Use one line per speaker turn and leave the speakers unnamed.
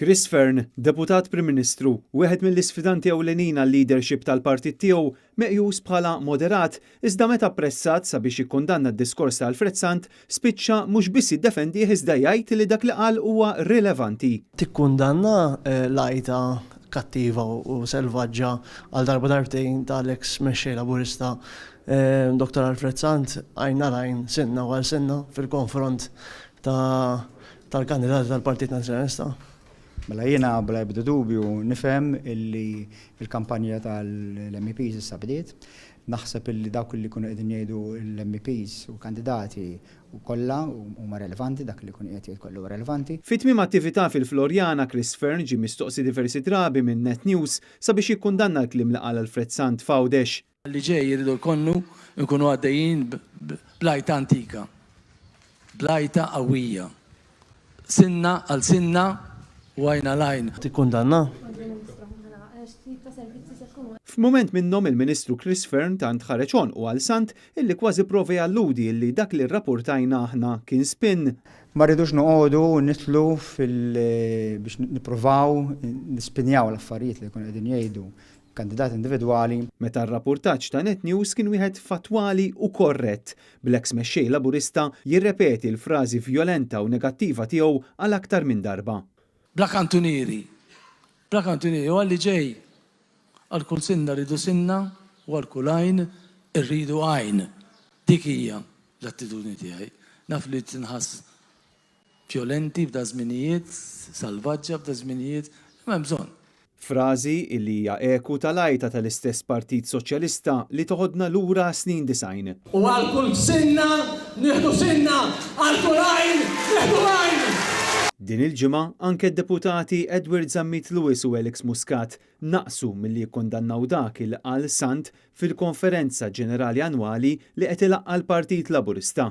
Chris Fearne, Deputat Prim Ministru, wieħed mill-isfidanti ewlenin għal-leadership tal-partit tiegħu, meqjus bħala moderat, iżda meta ppressat sabiex jikkundanna d-diskors ta' Alfred Sant, spiċċa mhux biss jiddefendih iżda jgħid li dak li qal huwa rilevanti.
Tikkundanna l-għajta kattiva u selvaġġa għal darba darbtejn tal-eks Mexxej Laburista Dottor Alfred Sant għajn għal għajn, sinna u għal sinna fil-konfront ta' tal-kandidati tal-Partit Nazzjonalista.
Mela jiena bla ebda dubju nifhem illi l-kampanja tal-MEPs issa bdiet. Naħseb illi dawk li jkunu qegħdin jgħidu l-MEPs u kandidati kollha huma relevanti, dak li jkun qiegħed jgħid kollu huwa relevanti.
Fi tmiem attività fil-Floriana, Chris Fearne ġie mistoqsi diversi drabi minn Net News sabiex jikkundanna l-kliem li qal Alfred Sant f'Għawdex.
Li ġej irridu lkonnu nkunu għaddejjin bl-għajta antika, bl-għajta qawwija. Sinna għal sinna u għajn għal għajn.
Tikkundanna?
F'mument minnhom il-Ministru Chris Fearne tant ħareġ għonqu għal Sant illi kważi prova jalludi illi dak li rrapportajna aħna kien spin.
Ma rridux noqogħdu nidħlu fil biex nippruvaw nispinjaw l-affarijiet li jkunu qegħdin jgħidu kandidat individwali.
Meta r-rappurtaġġ ta' Net News kien wieħed fattwali u korrett, bl-eks mexxej Laburista jirrepeti l-frażi vjolenta u negattiva tiegħu għal aktar minn darba.
Bla kantunieri. Bla kantunieri. U għal li ġej, għal kull sinna rridu sinna u għal kull għajn irridu għajn. Dik hija l-attitudni tiegħi. Naf li tinħass Vjolenti f'da żminijiet, salvaġġa f'da żminijiet, imma hemm bżonn.
Frażi illi hija eku tal-għajta tal-istess Partit Soċjalista li toħodna lura għas-snin 90.
U għal kull sinna nieħdu sinna, għal kull għajn nieħdu għajn!
Din il-ġimgħa anke d-Deputati Edward Zammit Lewis u Alex Muscat naqsu milli jikkundannaw dak il qal Sant fil-Konferenza Ġenerali Annwali li qed ilaqqa' l-Partit Laburista.